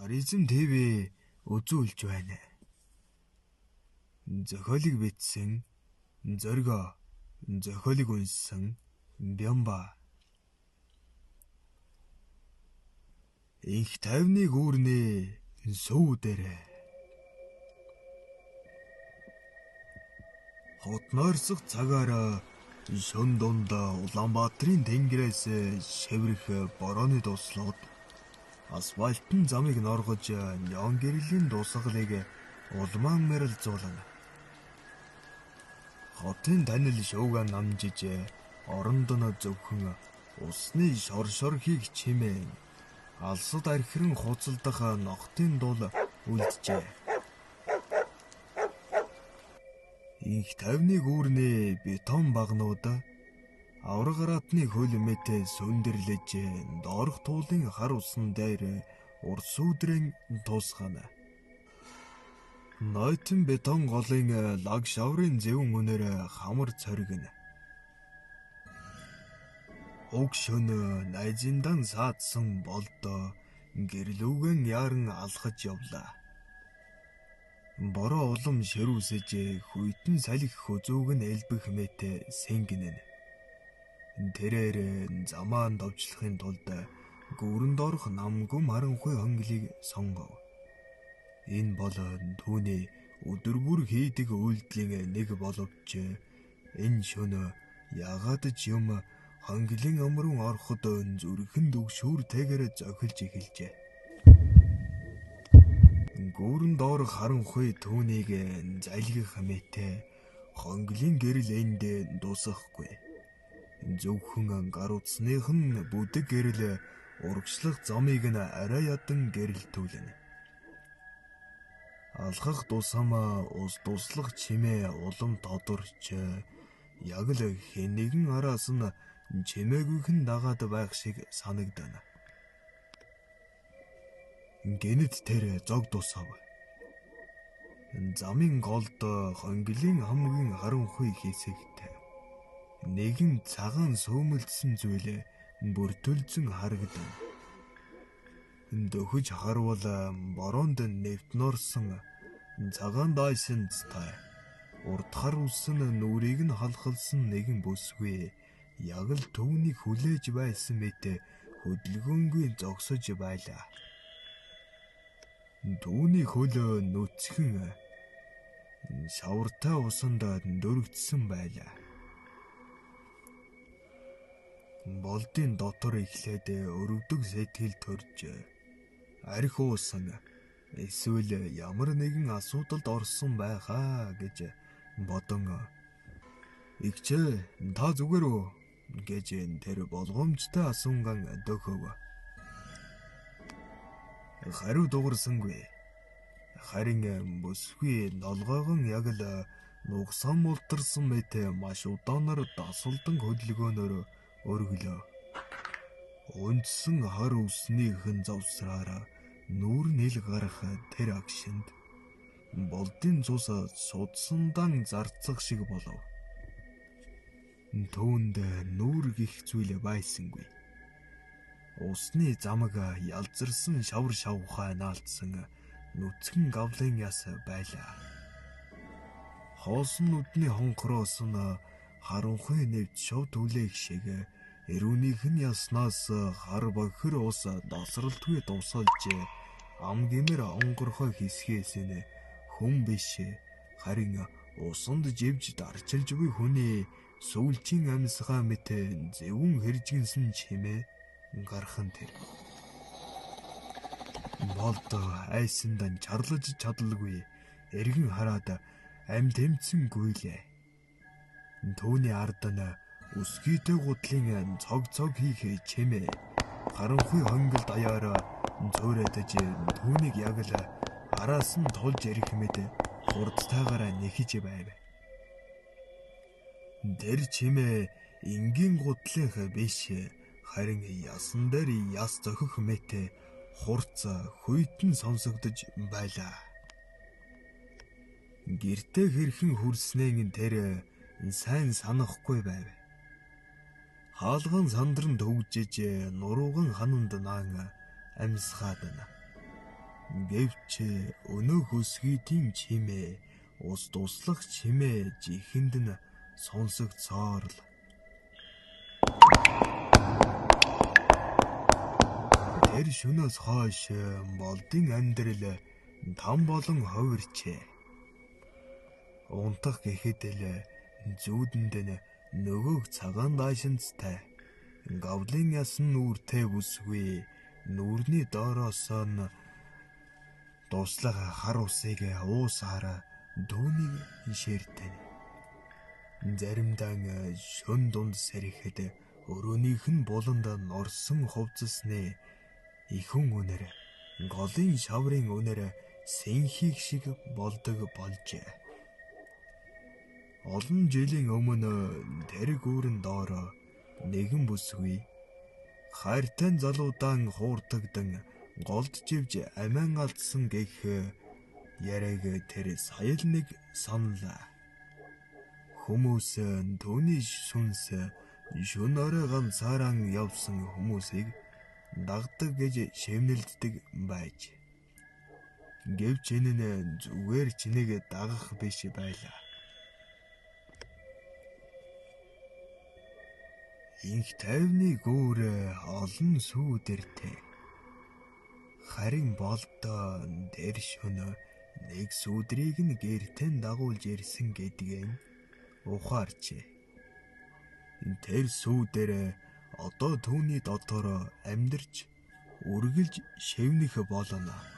Аризм ТV үзүүлж байна. Зохиолыг бичсэн Зоригоо, зохиолыг уншсан Бямба. Инх тайвны гүүрний сүү дээрээ. Хот нойрсох цагаар шөн дунд Улаанбаатарын тэнгэрээс шиврэх борооны дуслууд асфальтын замыг норгож неон гэрлийн дусгалыг улмаан мэрэлзуулна. Хотын танил шуугиан намжиж оронд нь зөвхөн усны шор шорхийг чимээн алсад архиран хуцалдах ногтын дул үлджээ. Инх тайвны гүүрний бетон багнууд авраг араатны хөл мэт сөндөрлөж доорх туулын хар усан дээр урс үүдрэн туусгана. Нойтон бетон голын лаг шаврын зэвэн үнээр хамар цоргино. Уг шөнө найзындан саадсан болдоо гэрлүүгэн яаран алхаж явлаа. Бороо улам ширүүсэж хүйтэн салхи хөзөөг нь элбэх мэт сэнгэнэ. Тэрээр замаа довчлохын тулд гүүрэнд орох намгүм харанхуй хонглийг сонгов. Энэ бол түүний өдөр бүр хийдэг үйлдэлийн нэг боловч энэ шөнө ягаад ч юм хонглын амруу ороход зүрхэн дүгшүүртэйгээр зохилж эхэлжээ. Гүүрэн доорх харанхуй түүнийг залгих мэт хонглын гэрэл энд дуусахгүй. Зөвхөн гар утасных нь бүдэг гэрэл урагшлах замыг нь арай ядан гэрэлтүүлнэ. Алхах тусам ус туслах чимээ улам тодорч яг л хэн нэгэн араас нь чимээгүйхэн дагаад байх шиг санагдана. Гэнэт тэр зог дусав. Замын голд хонглын хамгийн харанхуй хэсэгт нэгэн цагаан сөөмөлдсөн зүйл бүртөлзөн харагдана. Дөхөж харвал бороонд нэвтнорсон цагаан дайсанцтай урд хар үсэн нүрийг нь халахалсан нэгэн бүсгүй яг л түүнийг хүлээж байсан мэт хөдөлгөөнгүй зогсож байлаа. Түүний хөл нүцгэн шавартай усанд дөрөгдсөн байлаа. Болдын дотор эхлээд өрөвдөг сэтгэл төрж арх уусан эсвэл ямар нэгэн асуудалд орсон байхаа гэж бодон "Игчээ, та зүгээр үү?" гэж тэр болгоомжтой асуунган дөхөв. Хариу дуурсангүй. Харин бүсгүй нолгоогон яг л нугасаа мултарсан мэт маш удаанаар дасалдан хөдөлгөөнөөр өргөлөө. Унтсан хар үснийхэн завсраар нүүр нэл гарах тэр агшинд болдын цус судсандан зарцах шиг болов. Түүнд нүүр гих зүйл байсангүй. Усны замаг ялзарсан шавар шавхай наалтсан нүцгэн гавлын яс байлаа. Хоосон нүдний хонхроос нь харанхуй нэвт шов түлээх шиг эрүүнийх нь яснаас хар бохир ус дасралтгүй дусалж ам гэмээр онгорхой хэсгээс нь хүн биш харин усанд живж дарчилж буй хүний сүүлчийн амьсгаа мэт зэвүүн хэржигнсэн чимээ гархан тэр. Болд айсандан чарлаж чадалгүй эргэн хараад ам тэмцэн гүйлээ. Түүний ард нь өсгийтэй гутлын цог цог хийх чимээ харанхуй хонгил даяар цөөрөдөж түүнийг яг л араас нь тулж ирэх мэт хурдтайгаар нэхэж байв. Тэр чимээ энгийн гутлынх биш харин ясан дээр яс зохих мэт хурц хүйтэн сонсогдож байлаа. Гэртээ хэрхэн хүрснээ тэр сайн санахгүй байв. Хаалган сандран төгжиж нурууган хананд наан амьсгаадна. Гэвч өнөөх өсгийдийн чимээ, ус туслах чимээ жихэнд нь сонсогдсоор л. Тэр шөнөөс хойш Болдын амьдрал там болон хувирчээ. Унтах гэхэд л зүүдэнд нь нөгөөх цагаан даашинцтай гавлын ясан нүртэй бүсгүй нүрний доороос нь дуслах хар усыг уусаар түүнийг шээртэн. Заримдаа шөн дунд сэрхэд өрөөнийх нь буланд норсон хувцасны ихэн үнэр голын шаврын үнэр сэнхийг шиг болдог болжээ. Олон жилийн өмнө тэр гүүрэн доор нэгэн бүсгүй хайртай залуудаан хуурдагдан голд живж амиан алдсан гэх яриаг тэр сая л нэг саналаа. Хүмүүс түүний сүнс шөнө орой ганцаараа явсан хүмүүсийг дагдаг гэж шивнэлддэг байж. Гэвч энэ нь зүгээр чинийг дагах биш байлаа. Инх тайвны гүүр олон сүүдэртэй. Харин Болдоо тэр шөнө нэг сүүдрийг нь гэртээ дагуулж ирсэн гэдгийг ухаарчээ. Тэр сүүдэр одоо түүний дотор амьдарч үргэлж шивнэх болно.